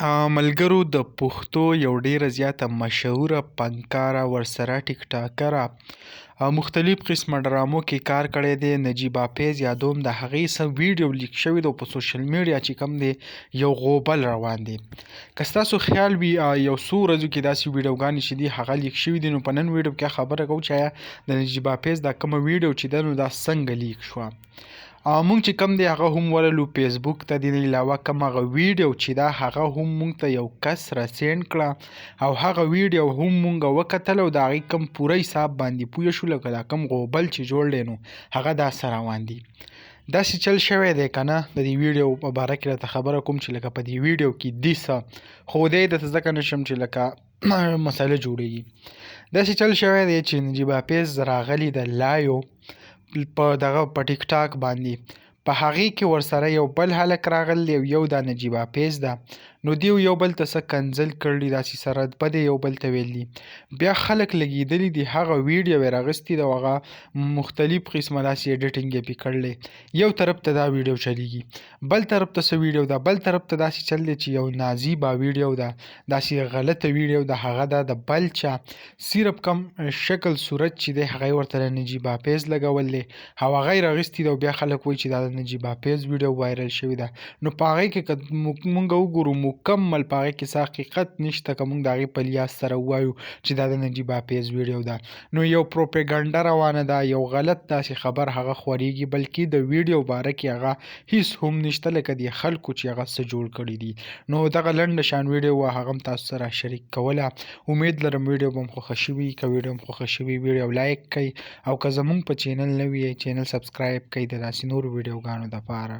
ملګرو د پښتو یو ډیره زیاته مشهوره فنکاره ورسره ټیک ټاکره او مختلف قسمه ډرامو کې کار کړی دی نجیبه فیض یادوم د هغې څه ویډیو لیک شوی دی په سوشل میډیا چې کوم دی یو غوبل روان دی. که ستاسو خیال وي یو څو ورځو کې داسې ویډیوګانې چې دي هغه لیک شوي دي، نو په نن ویډیو کې خبره کوو چې آیا د نجیبه فیض دا کومه ویډیو چې ده نو دا څنګه لیک شوه. مونږ چې کم دی هغه هم ورلو فیسبوک ته، دې نه علاوه کوم هغه ویډیو چې دا هغه هم مونږ ته یو کس را سینډ کړه او هغه ویډیو هم مونږ وکتل او د هغې کوم پوره حساب باندې پوه شو لکه دا کوم غوبل چې جوړ دی نو هغه دا سره روان دي. داسې چل شوی دی که نه د دې ویډیو په باره کې راته خبره کوم چې لکه په دې ویډیو کې دي څه خو دی درته ځکه نه شم چې لکه مسله جوړیږي. داسې چل شوی دی چې نجیبه فیض راغلی د لایو په دغه په ټیک ټاک باندې، په هغې کې ورسره یو بل هلک راغلی او یو دا نجیبه فیض ده، نو دیو یو بل ته څه کنځل کړي داسې سره بده یو بل ته ویل دي. بیا خلک لګېدلي دي هغه ویډیو یې راغستې ده او هغه مختلف قسمه داسې ایډیټینګ یې پرې کړلی. یو طرف ته دا ویډیو چلیږي، بل طرف ته څه ویډیو ده، بل طرف ته داسې چل دی چې یو نازیبا ویډیو ده، داسې غلطه ویډیو ده، هغه ده د بل چا صرف کم شکل صورت چې دی هغه یې ورته د نجیبه فیض لګول دی او هغه یې راغستې ده او بیا خلک وایي چې دا د نجیبه فیض ویډیو وایرل شوې ده. نو په هغې کې که مونږ وګورو مکمل په هغې کې څه حقیقت نشته که مونږ د هغې په لحاظ سره ووایو چې دا د نجیبه فیض ویډیو ده. نو یو پروپاګنډه روانه ده، یو غلط داسې خبر هغه خورېږي، بلکې د ویډیو باره کې هغه هیڅ هم نشته لکه د خلکو چې هغه څه جوړ کړي دي. نو دغه لنډه شان ویډیو وه هغه هم تاسو سره شریک کوله. امید لرم ویډیو به مو خوښه شوي. که ویډیو مو خوښه شوي ویډیو لایک کړئ او که زمونږ په چینل نوي یئ چینل سبسکرایب کړئ د داسې نورو ویډیوګانو دپاره.